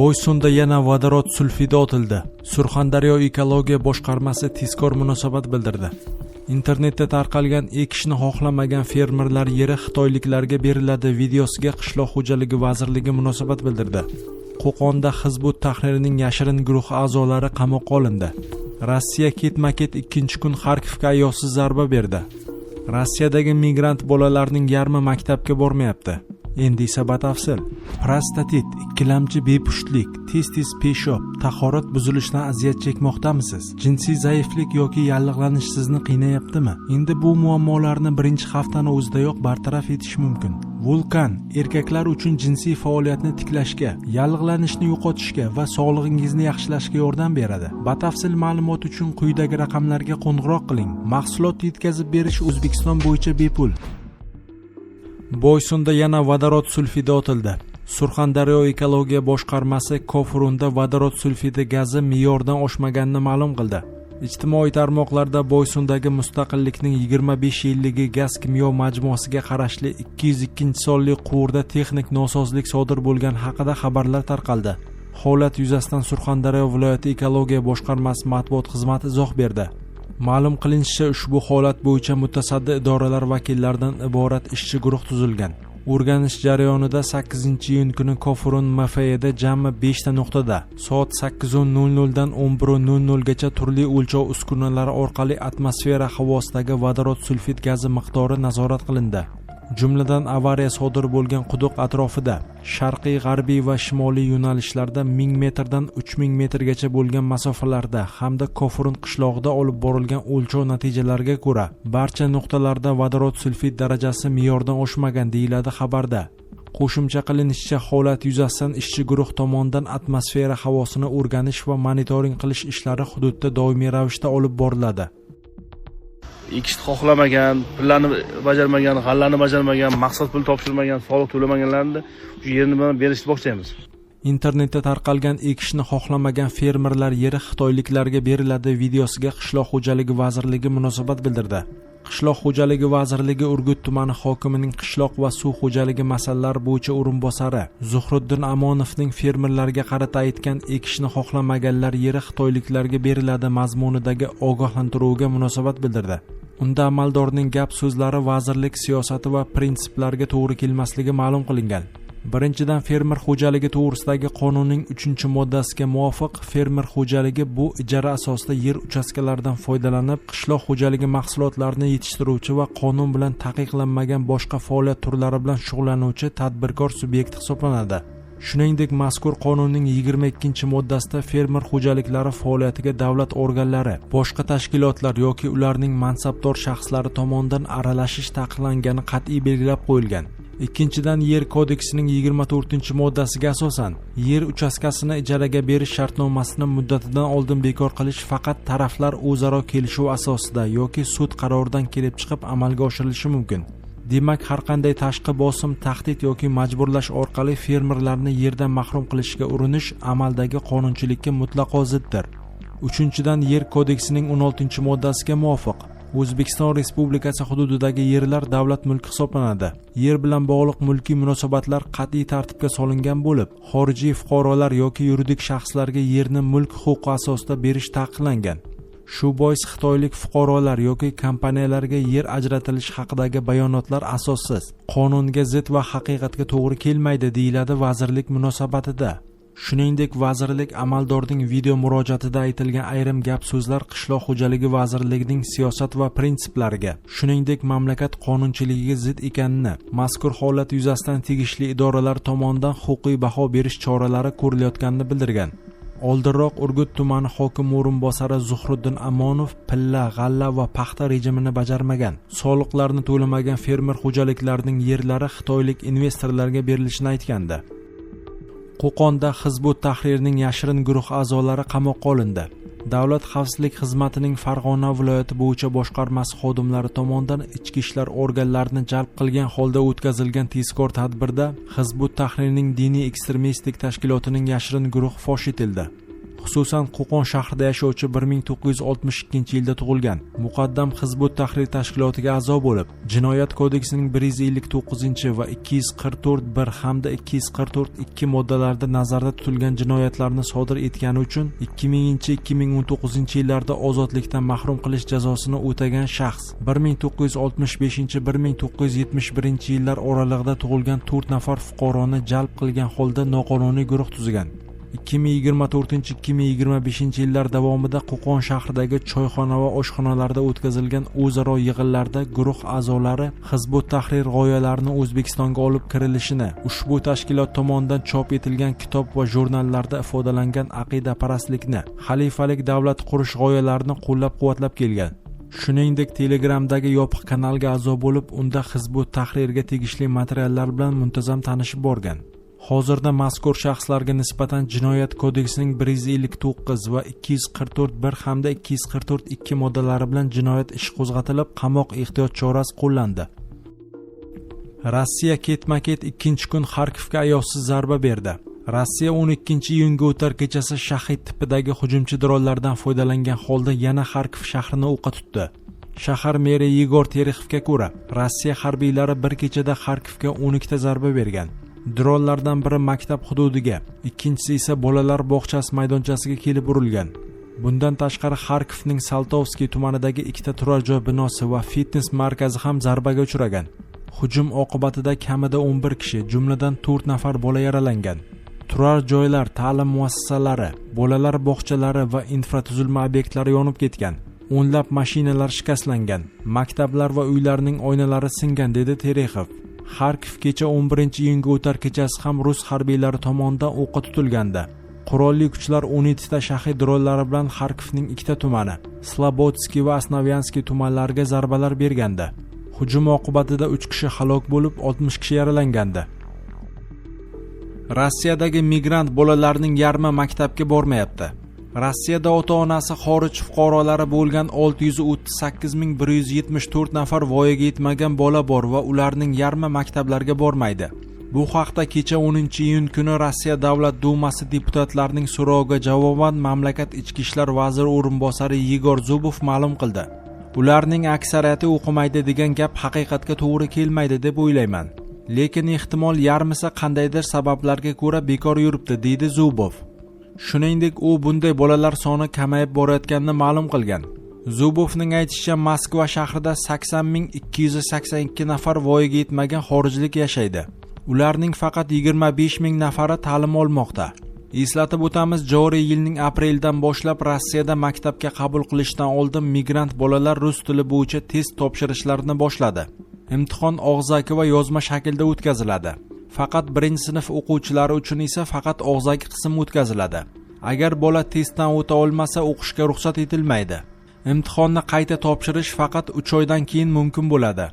Boysunda yana vodorod sulfidi otildi. Surxondaryo ekologiya boshqarmasi tezkor munosabat bildirdi. Internetda tarqalgan ekishni xohlamagan fermerlar yeri xitoyliklarga beriladi videosiga Qishloq xo'jaligi vazirligi munosabat bildirdi. Qo'qonda Hizb ut-Tahrirning yashirin guruhi a'zolari qamoqqa olindi. Rossiya ketma-ket ikkinchi kun Xarkovga ayovsiz zarba berdi. Rossiyadagi migrant bolalarning yarmi maktabga bormayapti. Endi esa batafsil. Prostatit, ikkilamchi bepushtlik, tez-tez peshob, tahorat buzilishidan aziyat chekmoqdamisiz? Jinsiy zaiflik yoki yallig'lanish sizni qiynayaptimi? Endi bu muammolarni birinchi haftani o'zidayoq bartaraf etish mumkin. Vulkan erkaklar uchun jinsiy faoliyatni tiklashga, yallig'lanishni yo'qotishga va sog'lig'ingizni yaxshilashga yordam beradi. Batafsil ma'lumot uchun quyidagi raqamlarga qo'ng'iroq qiling. Mahsulot yetkazib berish O'zbekiston bo'yicha bepul. Boysunda yana vodorod sulfidi otildi. Surxondaryo ekologiya boshqarmasi Kofurunda vodorod sulfidi gazi me'yordan oshmaganini ma'lum qildi. Ijtimoiy tarmoqlarda Boysundagi mustaqillikning 25 yilligi gaz kimyo majmuasiga qarashli 202-sonli quvurda texnik nosozlik sodir bo'lgani haqida xabarlar tarqaldi. Holat yuzasidan Surxondaryo viloyati ekologiya boshqarmasi matbuot xizmati izoh berdi. Ma'lum qilinishicha, ushbu holat bo'yicha mutasaddi idoralar vakillaridan iborat ishchi guruh tuzilgan. O'rganish jarayonida 8-iyun kuni Kofurun MFEda jami 5 ta nuqtada soat 8:00 dan 11:00 gacha turli o'lchov uskunalari orqali atmosfera havosidagi vodorod sulfid gazi miqdori nazorat qilindi. Jumladan, avariya sodir bo'lgan quduq atrofida sharqiy, g'arbiy va shimoliy yo'nalishlarda 1000 metrdan 3000 metrgacha bo'lgan masofalarda hamda Kofurun qishlog'ida olib borilgan o'lchov natijalariga ko'ra, barcha nuqtalarda vodorod sulfid darajasi me'yordan oshmagan, deyiladi xabarda. Qo'shimcha qilinishicha, holat yuzasidan ishchi guruh tomonidan atmosfera havosini o'rganish va monitoring qilish ishlari hududda doimiy ravishda olib boriladi. Ekishni xohlamagan, pullarni bajarmagan, g'allani bajarmagan, mahsulot puli topshirmagan, soliq to'lamaganlarni shu yerni bilan berishni boshlaymiz. Internetda tarqalgan ekishni xohlamagan fermerlar yeri xitoyliklarga beriladi videosiga Qishloq xo'jaligi vazirligi munosabat bildirdi. Qishloq xo'jaligi vazirligi Urgut tumani hokimining qishloq va suv xo'jaligi masalalari bo'yicha o'rinbosari Zuhriddin Amonovning fermerlarga qarata aytgan ekishni xohlamaganlar yeri xitoyliklarga beriladi mazmunidagi ogohlantiruviga munosabat bildirdi. Unda amaldorning gap so'zlari vazirlik siyosati va prinsiplariga to'g'ri kelmasligi ma'lum qilingan. Birinchidan, fermer xo'jaligi to'g'risidagi qonunning 3-moddasiga muvofiq, fermer xo'jaligi bu ijara asosida yer uchastkalaridan foydalanib, qishloq xo'jaligi mahsulotlarini yetishtiruvchi va qonun bilan taqiqlanmagan boshqa faoliyat turlari bilan shug'ullanuvchi tadbirkor subyekt hisoblanadi. Shuningdek, mazkur qonunning 22-moddasida fermer xo'jaliklari faoliyatiga davlat organlari, boshqa tashkilotlar yoki ularning mansabdor shaxslari tomonidan aralashish taqiqlangani qat'iy belgilab qo'yilgan. Ikkinchidan, Yer kodeksining 24-moddasiga asosan, yer uchastkasini ijaraga berish shartnomasini muddatidan oldin bekor qilish faqat taraflar o'zaro kelishuv asosida yoki sud qaroridan kelib chiqib amalga oshirilishi mumkin. Demak, har qanday tashqi bosim, tahdid yoki majburlash orqali fermerlarni yerdan mahrum qilishga urinish amaldagi qonunchilikka mutlaqo ziddir. Uchinchidan, Yer kodeksining 16-moddasiga muvofiq, O'zbekiston Respublikasi hududidagi yerlar davlat mulki hisoblanadi. Yer bilan bog'liq mulkiy munosabatlar qat'iy tartibga solingan bo'lib, xorijiy fuqarolar yoki yuridik shaxslarga yerni mulk huquqi asosida berish taqiqlangan. Shu bois xitoylik fuqarolar yoki kompaniyalarga yer ajratilishi haqidagi bayonotlar asossiz, qonunga zid va haqiqatga to'g'ri kelmaydi, deyiladi vazirlik munosabatida. Shuningdek, vazirlik amaldorning video murojaatida aytilgan ayrim gap so'zlar Qishloq xo'jaligi vazirligining siyosat va prinsiplariga, shuningdek, mamlakat qonunchiligiga zid ekanini, mazkur holat yuzasidan tegishli idoralar tomonidan huquqiy baho berish choralari ko'rilayotganini bildirgan. Oldinroq Urgut tumani hokimi o'rinbosari Zuhriddin Amonov pilla, g'alla va paxta rejimini bajarmagan, soliqlarni to'lamagan fermer xo'jaliklarining yerlari xitoylik investorlarga berilishini aytgandi. Qo'qonda Hizb ut-Tahrirning yashirin guruhi a'zolari qamoqqa olindi. Davlat xavfsizlik xizmatining Farg'ona viloyati bo'yicha boshqarmasi xodimlari tomonidan ichki ishlar organlarini jalb qilgan holda o'tkazilgan tezkor tadbirda Hizb ut-Tahrirning diniy ekstremistik tashkilotining yashirin guruhi fosh etildi. Xususan, Qo'qon shahrida yashovchi 1962-yilda tug'ilgan muqaddam Hizb ut-Tahrir tashkilotiga a'zo bo'lib, Jinoyat kodeksining 159 va 244.1 hamda 244.2 moddalarida nazarda tutilgan jinoyatlarni sodir etgani uchun 2000-2019-yillarda ozodlikdan mahrum qilish jazosini o'tagan shaxs 1965-1971 yillar oralig'ida tug'ilgan 4 nafar fuqaroni jalb qilgan holda noqonuniy guruh tuzgan. 2024-2025 yillar davomida Qo'qon shahridagi choyxona va oshxonalarda o'tkazilgan o'zaro yig'inlarda guruh a'zolari Hizb ut-Tahrir g'oyalarini O'zbekistonga olib kirilishini, ushbu tashkilot tomonidan chop etilgan kitob va jurnallarda ifodalangan aqidaparastlikni, xalifalik davlat qurish g'oyalarini qo'llab-quvvatlab kelgan. Shuningdek, Telegramdagi yopiq kanalga a'zo bo'lib, unda Hizb ut-Tahrirga tegishli materiallar bilan muntazam tanishib borgan. Hozirda mazkur shaxslarga nisbatan Jinoyat kodeksining 159 va 244.1 hamda 244.2 moddalari bilan jinoyat ishi qo'zg'atilib, qamoq ehtiyot chorasi qo'llandi. Rossiya ketma-ket ikkinchi kun Xarkovga ayovsiz zarba berdi. Rossiya 12-iyunga o'tar kechasi Shahid tipidagi hujumchi dronlardan foydalangan holda yana Xarkov shahrini o'qqa tutdi. Shahar meri Yegor Terexovga ko'ra, Rossiya harbiylari bir kechada Xarkovga 12 ta zarba bergan. Dronlardan biri maktab hududiga, ikkinchisi esa bolalar bog'chasi maydonchasiga kelib urilgan. Bundan tashqari Xarkovning Saltovskiy tumanidagi ikkita turar joy binosi va fitness markazi ham zarbaga uchragan. Hujum oqibatida kamida 11 kishi, jumladan 4 nafar bola yaralangan. Turar joylar, ta'lim muassasalari, bolalar bog'chalari va infratuzilma obyektlari yonib ketgan. O'nlab mashinalar shikastlangan, maktablar va uylarning oynalari singan, dedi Terexov. Xarkov kecha 11-iyunga o'tar kechasi ham rus harbiylari tomonidan o'qqa tutilgandi. Qurolli kuchlar 17 ta Shahid dronlari bilan Xarkovning ikkita tumani, Slobodskiy va Osnovyanskiy tumanlariga zarbalar bergandi. Hujum oqibatida 3 kishi halok bo'lib, 60 kishi yaralangandi. Rossiyadagi migrant bolalarning yarmi maktabga bormayapti. Rossiyada ota-onasi xorij fuqarolari bo'lgan 638 174 nafar voyaga yetmagan bola bor va ularning yarmi maktablarga bormaydi. Bu haqda kecha 10-iyun kuni Rossiya Davlat Dumasi deputatlarining so'roviga javoban mamlakat ichki ishlar vaziri o'rinbosari Yegor Zubov ma'lum qildi. Ularning aksariyati o'qimaydi degan gap haqiqatga to'g'ri kelmaydi deb o'ylayman. Lekin ehtimol yarmisi qandaydir sabablarga ko'ra bekor yuribdi, deydi Zubov. Shuningdek, u bunday bolalar soni kamayib borayotganini ma'lum qilgan. Zubovning aytishicha, Moskva shahrida 80 282 nafar voyaga yetmagan xorijlik yashaydi. Ularning faqat 25 ming nafari ta'lim olmoqda. Eslatib o'tamiz, joriy yilning aprelidan boshlab Rossiyada maktabga qabul qilishdan oldin migrant bolalar rus tili bo'yicha test topshirishlarini boshladi. Imtihon og'zaki va yozma shaklda o'tkaziladi. Faqat birinchi sinf o'quvchilari uchun esa faqat og'zaki qism o'tkaziladi. Agar bola testdan o'ta olmasa, o'qishga ruxsat etilmaydi. Imtihonni qayta topshirish faqat 3 oydan keyin mumkin bo'ladi.